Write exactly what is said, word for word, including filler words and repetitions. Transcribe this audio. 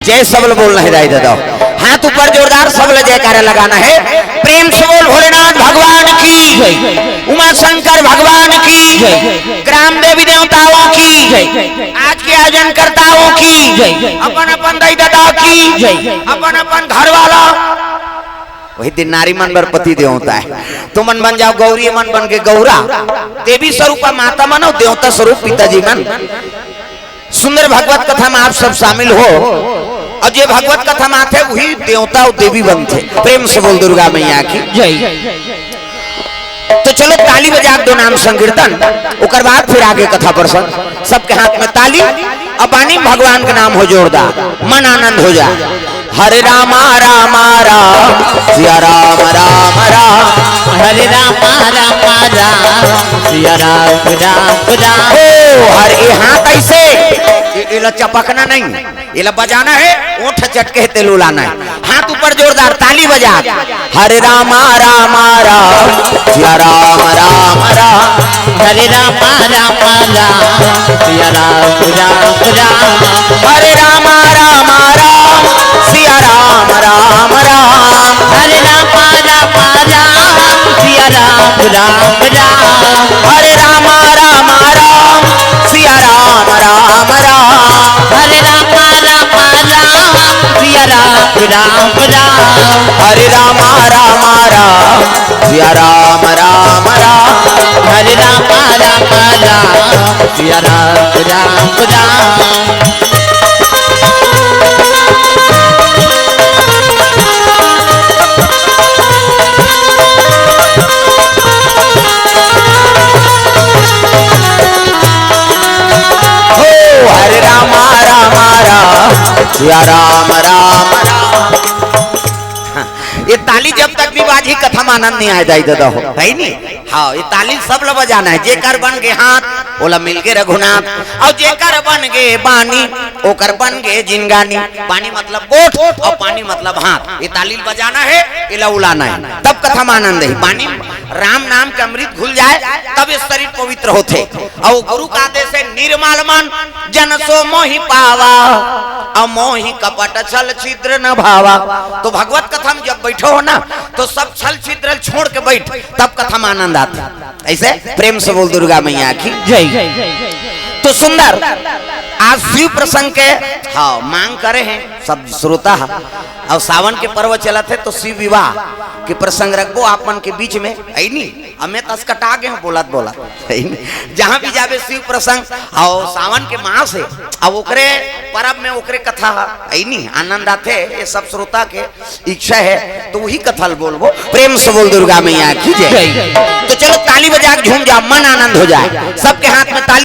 जय सबल बोलना हे दाई ददा। हाथ ऊपर जोरदार, सबल जयकारा लगाना हे। प्रेम से बोल भोलेनाथ भगवान की, उमा शंकर भगवान की, ग्राम देवी देवताओं की, आज के आयोजन कर्ताओं की, अपन अपन दाई ददा की, अपन अपन घर वाला। वही दिन नारी मन बर पति देवता हे। तुमन बन जाव गौरी, मन बन के गौरा। देवी स्वरूप माता मन अउ देवता स्वरूप पिताजी मन। सुंदर भगवत कथा में आप सब शामिल हो। अउ जे भगवत कथा में आथे, वही देवता अउ देवी बनथे। प्रेम से बोल दुर्गा मैया की। जय। तो चलो, ताली बजा के दो नाम संकीर्तन, ओकर बाद फिर आगे कथा प्रसंग। सबके हाथ में ताली, अब बानी भगवान के नाम हो जोरदार, मन आनंद हो जाए। हरे रामा रामा राम, सिया राम राम राम। हरे रामा रामा राम, सिया राम राम राम। ओ, हर ए हाथ ऐसे, ए, एला चपकना नहीं, एला बजाना हे, ओठ चटके हे तेल उलाना हे। हाथ ऊपर जोरदार, ताली बजा। हरे रामा रामा राम, सिया राम राम राम। हरे रामा रामा राम, सिया राम राम राम। हरे रामा रामा राम, सिया राम राम राम। हरे रामा रामा राम, सिया राम राम राम। हरे रामा रामा राम, सिया राम राम राम। हरे रामा रामा राम, सिया राम राम राम। हरे रामा रामा राम, सिया राम राम राम। हरे रामा रामा राम, सिया राम राम राम। हो हरे रामा रामा राम, सिया राम राम राम। हाँ, ये ताली जब तक भी बाजही, कथा में आनंद नहीं आए दाई ददा हो, हे नी? हाँ, ये ताली सब ला बजाना हे। जेकर बन गे हाथ, ओला मिल गे रघुनाथ, अउ जेकर बन गे बानी, ओकर बन गे जिनगानी। बानी मतलब गोठ अउ पानी मतलब हाथ। ये ताली बजाना हे, एला उलाना हे, तब कथा में आनंद हे। बानी राम नाम के अमृत घुल जाए, तब ये शरीर पवित्र होथे। अउ गुरु का आदेश हे, "निर्मल मन जन सो मोहि पावा, अउ मोहि कपट छल छिद्र न भावा।" तो भगवत कथा में जब बैठो हो ना, तो सब छल छिद्र छोड़ के बैठ, तब कथा में आनंद आथे। ऐसे प्रेम से बोल दुर्गा मैया की जय। तो सुंदर, आज शिव प्रसंग के, हाँ, मांग करे हे सब श्रोता हा। अउ सावन के पर्व चलत हे, तो शिव विवाह के प्रसंग रखबो आप मन के बीच में, हे नी? अमे तस कटा गे हों बोलत बोलत, हे नी? जहाँ भी जाबे शिव प्रसंग, अउ सावन के मास हे, अउ ओकरे परब में ओकरे कथा हे, हे नी? आनंद आथे ये सब श्रोता के। इच्छा हे तो वही कथा ल बोलबो। प्रेम से बोल दुर्गा मैया की जय। जय। तो चलो ताली बजा के झूम जाओ, मन आनंद हो जाए। सबके हाथ में ताली।